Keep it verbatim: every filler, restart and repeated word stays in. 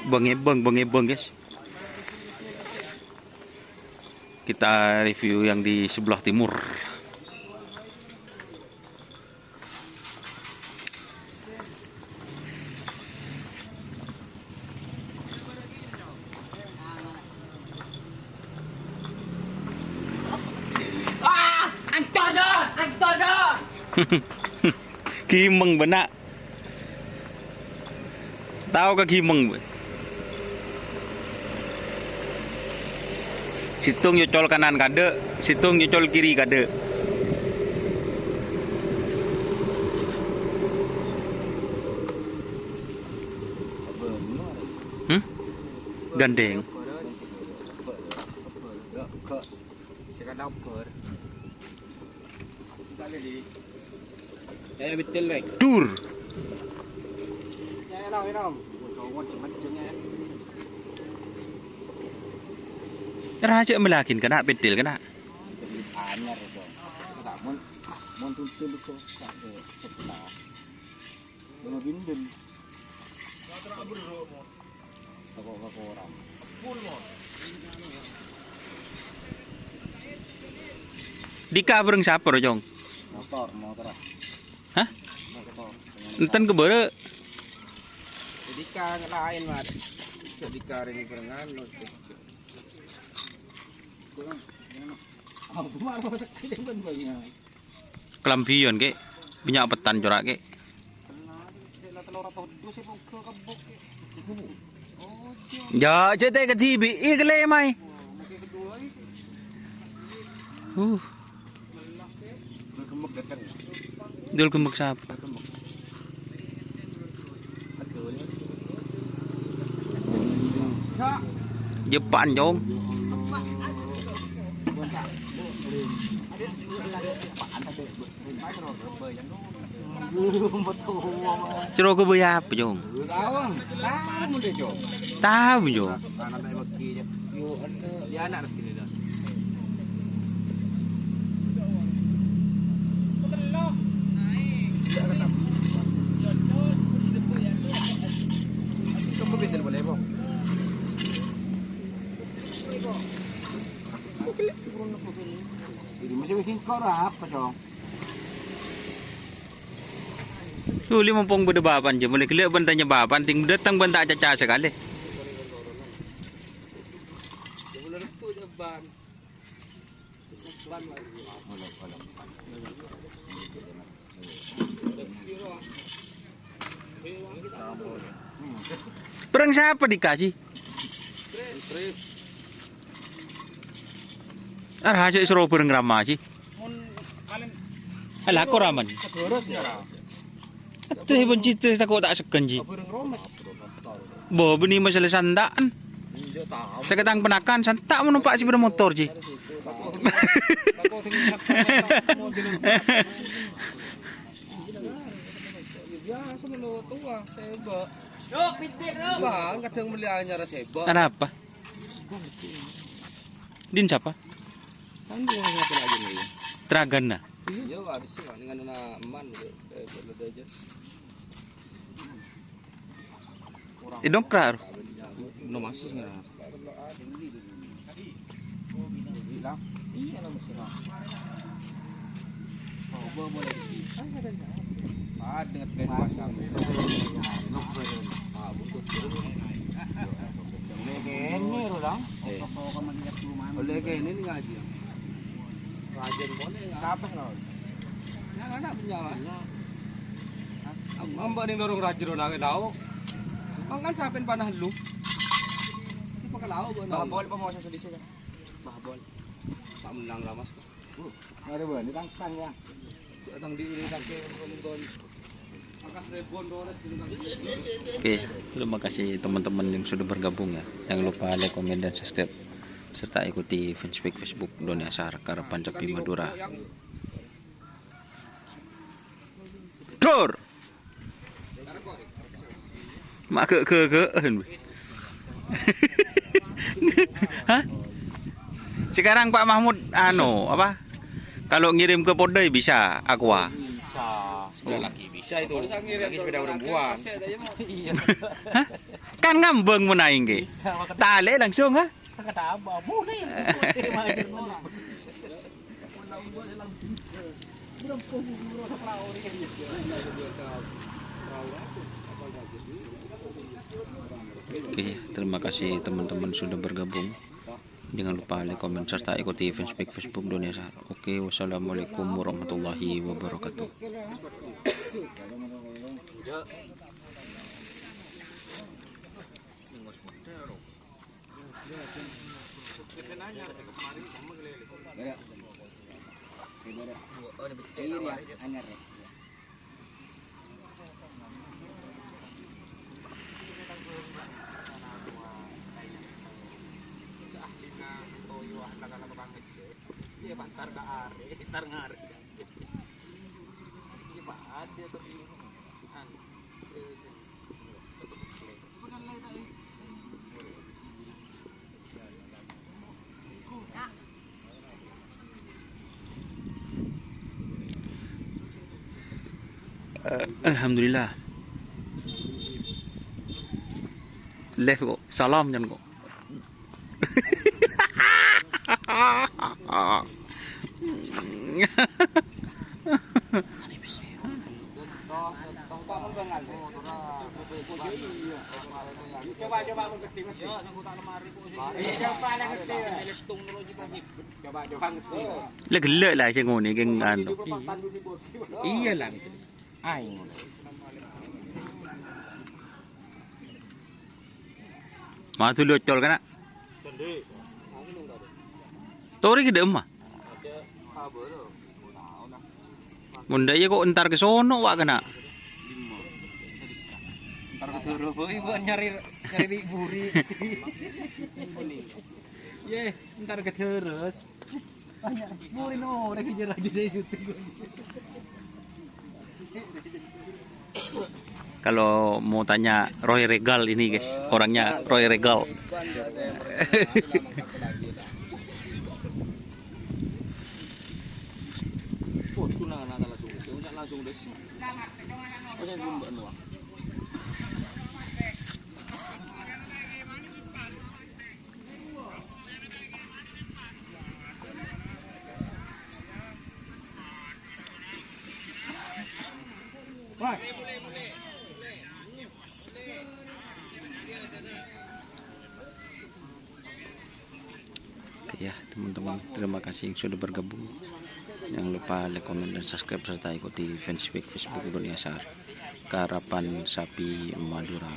Bâng-ebâng, bâng-ebâng, guys. Kita review yang di sebelah timur. Ah, antor, Don! Antor, Don! Ghimèng, bâ'na. Tao ka ghimèng, bâ. Sèttong nyocol kanan kaḍâ', sèttong nyocol kiri kaḍâ'. Hmm? Gandeng. Dur. Rajâ mèlaghin kèna' pèddhil kèna'. Dika bhâreng sapa, Cong? Motor, motor. Hah? Motor. Enten ka bârâ'. Dika laèn, Mat. Dika rèng bhârengan, lo. Aku mau, aku mau, aku mau. Kalambhiyân, Kè. Bânnya' pettan cora', Kè. Yâ, cè' tè' kadhibi', iyâ ghellâ' maè. Uh. Dul gembek sapa? Jepang, Cong. Coro' ghâbây apa, Cong? Tao, Cong. Tao, Cong. Ini masih bikin kok apa, Cong? Dhuli mompong bâḍâ bâbân, jhâ' molaè ghellâ' bân tanya bâbân, ting ḍâteng bân ta' caca sakalè. Bhâreng sapa dikasih? Arhâ sè soro bhâreng rama sih. Mon kalen Eh, lako ramen. Segoro sih, ya. Atuh, pon cita tako' ta' sekken, Ji. Bareng romes. Bo, bânnè masalah santa'an. Iya, tahu. Saketang penakan, santa' monompa' sepeda motor, Ji. Tako' sing biasa, melo tua, seba. Bang, kadang beli anyar seba. Kenapa? Din sapa? Kan dia ngapain aja nih? Tragana. Iya, harus sih, dengan anak eman, gitu. Eh, buat lo aja. Idong krar. No masih nggak? Iya, lah, masih lah. Coba boleh. Kan ada yang tahu. Ah, dengan band pasang. Ah, butuh. Ini, Rul, Bang. Eh. Oleh ke ini nih ngaji. Rajin boleh, nggak? Siapa, Rul? Yang anak punya, Mas. Hah? Ngapa nih dorong rajin, Rul, nangis tahu? Bang, kan siapin panah lu. Ini pakai lauk, Bang. Bah, boleh, Bang, mau saya sedih sih, kan? Bah, boleh. Tak menang lah, Mas. Uh, ada, Bang, ini tangkang, ya. Datang di ini, tangkang, Bang. Oke, terima kasih teman-teman yang sudah bergabung ya. Jangan lupa like, komen, dan subscribe. Serta ikuti fanspage Facebook Doni Asar Karapan Capi Madura. Dor! Mak ge-, ge-, ge-, Hah? Sekarang Pak Mahmud, anu, apa? Kalau ngirim ke Podai bisa, Aqua. Bisa. Sudah lagi. Bisa itu. Lagi sepeda perempuan. Iya. Hah? Kan ngambang mon aèng, Ki. Bisa, makanya. Talè langsung, ha? Kata apa? Boleh. Oke, terima kasih teman-teman sudah bergabung. Jangan lupa like, komen, serta ikuti fanspage Facebook Dunia Sar. Oke, wassalamualaikum warahmatullahi wabarakatuh. Eh, alhamdulillah. Live kok, salam nyan kok. Lè ghellâ' la sè ngonè kèng anu. Iyâ la. Aèng. Madu locol kana'. Torè ghâdhâ emma. Mon dâ' iyâ kok entar ka sono wa' kana'. Entar ka Doro, boy, bukan nyari, nyari buri. Ye, entar ka Doro. Kalau mau tanya Roy Regal ini, guys, orangnya Roy Regal. Oke ya, teman-teman, terima kasih yang sudah bergabung. Jangan lupa like, komen, dan subscribe, serta ikuti fanspage Facebook Dunia Sar. Karapan Sapi Madura.